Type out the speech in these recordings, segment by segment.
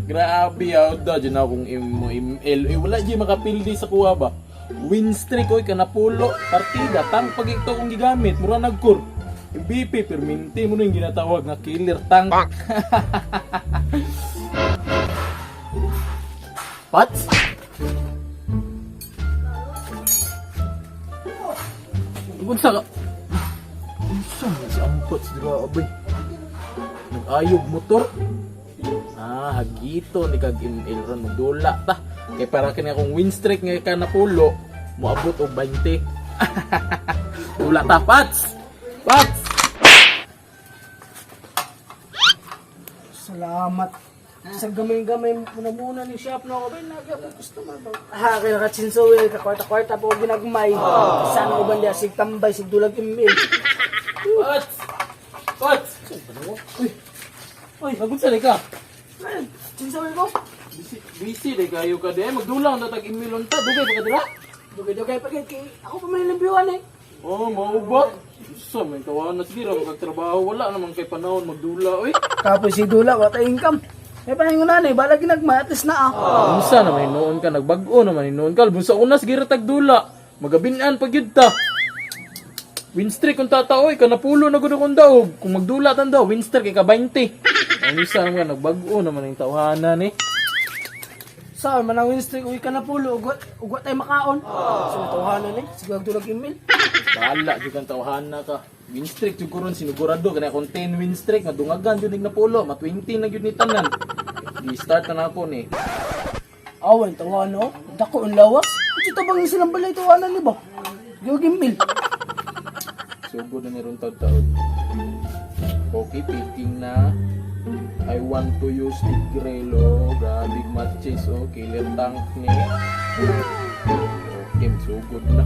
Grabe out da dyan akong ML. Eh, wala dyan makapildi sa kuha ba. Win streak oy kanapulo partida tank pag ito akong gigamit mura nagkur. MVP perminti mo na yung ginatawag nga killer tank. Pats? Unsa ka? Unsa man si Ampats grabe. Nag-ayog motor. Ah, hagito ni kag ML ron magdula ta. Kay para kini akong win streak nga ka napulo, moabot og 20. Dula ta, Pats. Pats. Salamat. Sa gamay-gamay muna muna ni shop na ako ba nagya ko customer ba. Ha kay nakachinso eh ka kwarta-kwarta po ginagmay. Sana uban dia sig tambay sig dulag email. Pats. Pats. Uy. Uy, magunsa ni ka? Ay, chinso ko. Busy, busy day kayo ka di. Magdula ang tatag email ta. Dugay pa ka dira. Dugay-dugay pa kay ako pa man limbyuan eh. Oh, mao ba? Sa may tawanan sige ra magtrabaho wala naman kay panahon magdula oy. Kapoy si dula wa tay income. May pahingon na eh, bala ginagmay at least na ah. Unsa naman hinuon ka nagbag-o naman hinuon ka bunsa una sige ra tagdula. Magabinan pag yun ta. Win streak kung tataoy ka napulo na gud akong daog. Kung magdula tan daw win streak ka 20. Ang isa naman nagbag-o naman ang tawhana ni. Sa man ang win streak uwi ka na pulo ugot ugot tay makaon. Sa tawhanan eh, sige dulag email. Bahala jud kang tawhana ka. Win streak jud ko ron sinugurado kanay akong 10 win streak madungagan jud ning napulo, ma 20 na jud ni tanan. Gi-start na nako ni. Awan tawhano, dako ang lawas. Ito tabang silang balay tawanan ni ba? Dulag email. Sugod na ni ron taud-taud. Okay, picking na. I want to use Tigrelo. Grabe matches, oh. Killer tank ni. Okay, sugod na.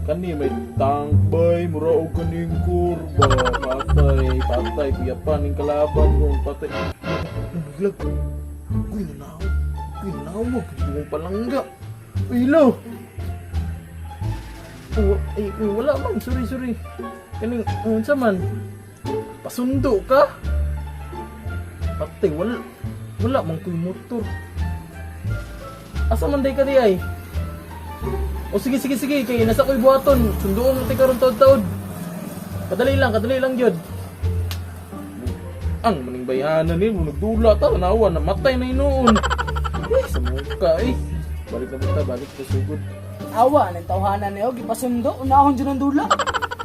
Kani may tank bay, mura og kaning kurba. Patay, patay, kuya pa ning kalaban ron, patay. Naglag. Uy, nanawag. Uy, nanawag. Hindi mong palangga. Uy, hello. Oh, ay, uy, wala man. Sorry, sorry. Kaning, unsa man? Pasundo ka? Patay, wala. Wala man ko'y motor. Asa man day ka di ay? O sige, sige, sige. Kay nasa ko'y buhaton. Sunduon mo karon taod-taod. Kadali lang gyud. Ang maning bayhanan ni mo nagdula ta nawa namatay na hinuon. Eh, sa muka eh. Balik na punta, balik ta sugod. Awa, nang tawhanan niyo, gipasundo, unahon dyan ang dula.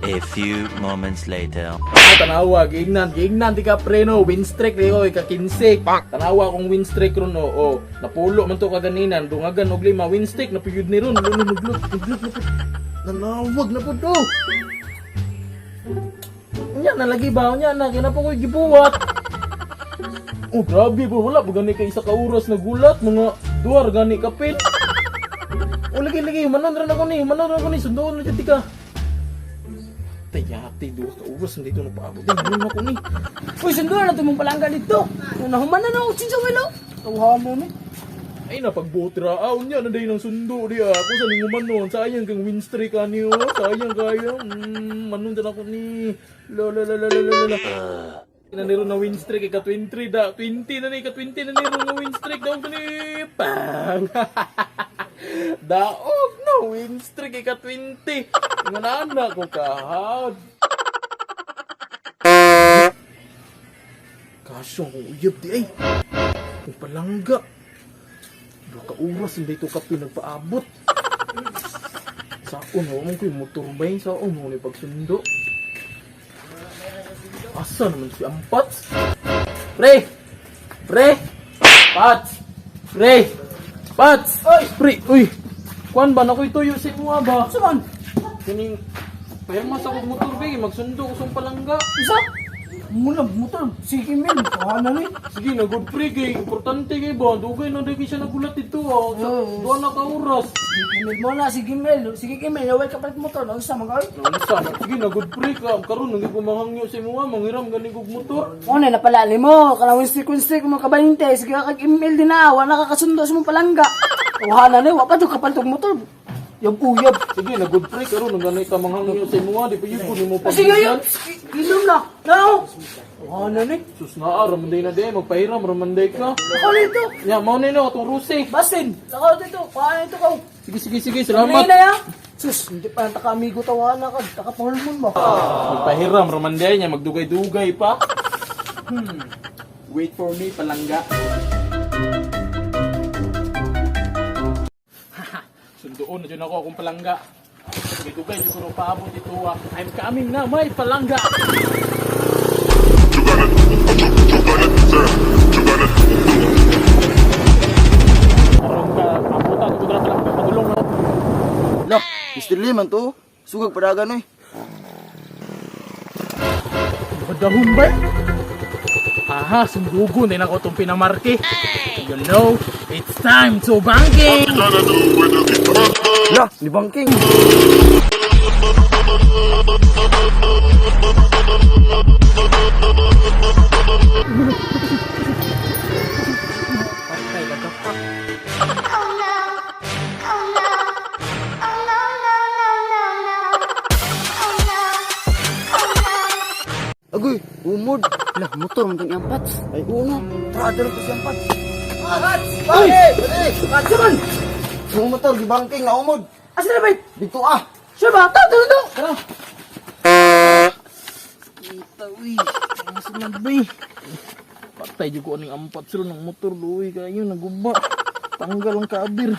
A few moments later. Ah, tanawa, giingnan, giingnan di ka preno, win streak di ko, ika 15. Tanawa kung win streak ron, oh, oh. Napulo man to kaganinan, dungagan og lima, win streak napuyod ni ron, lulo naglot, naglot na pud. Nanawag na pud oh. Unya na lagi ba, unya na kina po ko'y gibuhat. Oh, grabe ba, wala ba gani kay isa ka oras nagulat, mga duwar gani kapit. Oh, lagi lagi, manon ra na ko ni, manon ra ko ni, sundoon na jud ka. Tayati, duha ka oras, hindi ito napaabot. Ay, manon ako ni. Uy, sundo na ito mong palangga dito. Unahuman na na, chinsa wilo. Tawhanan eh. Ay, napagbutra. Ah, unya, na ng sundo di ah. Ako sa linguman noon. Sayang kang win streak ani oh. Sayang kayo. Manon din ako ni. La la la la la la la. Na niro na win streak ika 23 da. 20 na ni ika 20 na niro nga win streak daog na ni. Pang. Daog na win streak ika 20. Ingon ko kahad. Kaso kung uyab di ay. Kung palangga. Duha ka oras hindi ito kape nagpaabot. Saon ho, mo ko yung motor ba yun? Saon mo ni pagsundo. Asa naman si Ampats? Pre! Pre! Pats! Pre! Pats! Ay! Pre! Uy! Kuan ba? Nakoy tuyo sa imuha ba? Sa man? Kining... Pahirma sa kong motor ba? Magsundo ko sa palangga. Isa? Muna, motor, sige mil, tawanan eh. Sige na, good pre kay. Importante kay ba? Dugay na dagay siya nagulat dito ah. Sa, duha na ka oras. Sige mil mo na, sige mil, sige mil, naway ka palit motor, ang isa mga oy. Naunsa na. Sige na, good pre ka. Karon nang kumahangyo sa imuha, manghiram gani kog motor. Una, napalali mo, kanang win streak, mga kabalinte, sige ka kag email din na, wala ka kasundo sa mong palangga. Tawanan eh, wala pa doon kapalit og motor. Yab uyab. Sige, na good pre karon nang ganay ka manghangyo sa imuha, di pa yun ko nimo Ah, sige, pagbigyan. yun. Inom na. Now. Ano ni? Sus naa, ramanday na di, magpahiram, ramanday ka. Ako na ito. Ya, mao na no, atong ruse. Basin. Ako dito. Kuha ito ka. Sige, sige, sige, Salamat. salamat. Na ya. Sus, hindi pa taka amigo tawahan na ka. Taka pahulmon mo. Magpahiram, ramanday niya, magdugay-dugay pa. Wait for me, palangga. Sundoon na dyan ako akong palangga. Dugay-dugay, di ko na paabot ito ah. I'm coming na, my palangga! Aron ka, abutan ko na palangga, padulong na. Lah, Mr. Lee man to. Sugag padagan oy. Badahon ba? Aha, sumbugo na ako itong pinamarke. You know, it's time to banking! Lah, ni bangking. Patay ka ka. Oh no. Oh no. Oh no, no, no, no, no. Oh no. Oh no. Agoy, umod. Lah, motor man tong iyang pats. Ay, uno. Tara, dalo ko siyang pats. Pats! Uy! Pare! Pats naman! Yung motor, gibangking na umod. Asa na ba? Dito ah. Sure ba? Tato, tato! Tara! Kita, uy. Ang sunod, bay. Patay, di ko aning ampat sila ng motor, luwi kayo, naguba. Tanggal ang kaabir.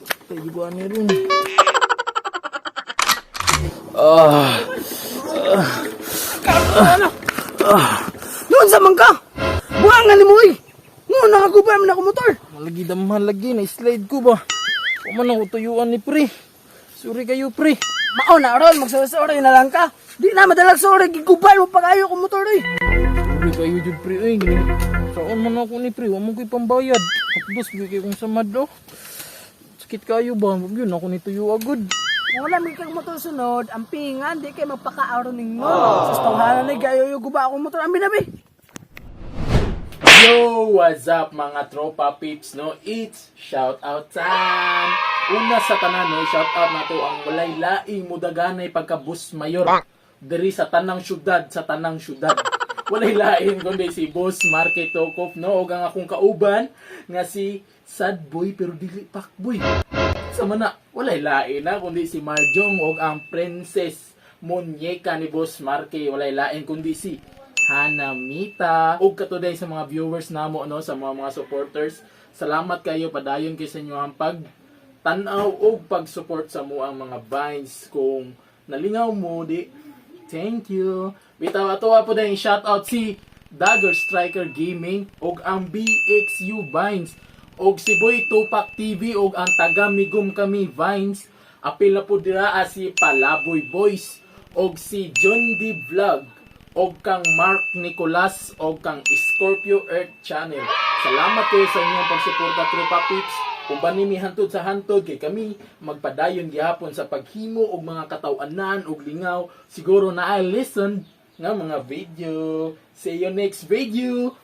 Patay, di ko ani rin. Noon sa man ka! Buwangan ni mo eh! Noon nakagubay man ako motor! Malagi damhan lagi, na-slide ko ba? Kuman ako tuyuan ni pre. Sorry kayo, pre. Mao na ron, magsorry na lang ka. Di na madalag sorry, gigubay mo pag-ayo ko motor eh. Sorry kayo jud pre oy. Saan man ako ni pre, wa mo ko'y pambayad. Hapdos gyud kay kong samad oh. Sakit kayo ba? Wag yun ako ni tuyo agad. Kung wala may kang motor sunod, ang pingan, di kay magpakaaro ninyo. Sa tawhanan na gayo yung guba akong motor. Amin na be! Yo, what's up mga tropa peeps no? It's shout out time. Una sa tanan no, shout out na to ang walay laing mudaganay pagka bus mayor. Diri sa tanang syudad, sa tanang syudad. Walay lain kundi si Boss Marke Tokop no ug ang akong kauban nga si Sad Boy pero dili pak boy. Sa mana, walay lain na kundi si Marjong ug ang Princess Munyeka ni Boss Marke, walay lain kundi si Hanamita. Ug katuday sa mga viewers namo no, sa mga supporters. Salamat kayo, padayon kay sa inyo ang pag tan-aw og pag-support sa mo ang mga vines kung nalingaw mo di thank you. Bitaw ato po din shout out si Dagger Striker Gaming og ang BXU Vines og si Boy Tupac TV og ang taga Migum kami Vines. Apil na po dira ah, si Palaboy Boys og si John D Vlog og kang Mark Nicolas og kang Scorpio Earth Channel. Salamat kayo sa inyong pagsuporta tropa peeps. Kung ba nimi hantod sa hantod kay kami magpadayon gihapon sa paghimo og mga kataw-anan og lingaw, siguro na I listen nga mga video. See you next video.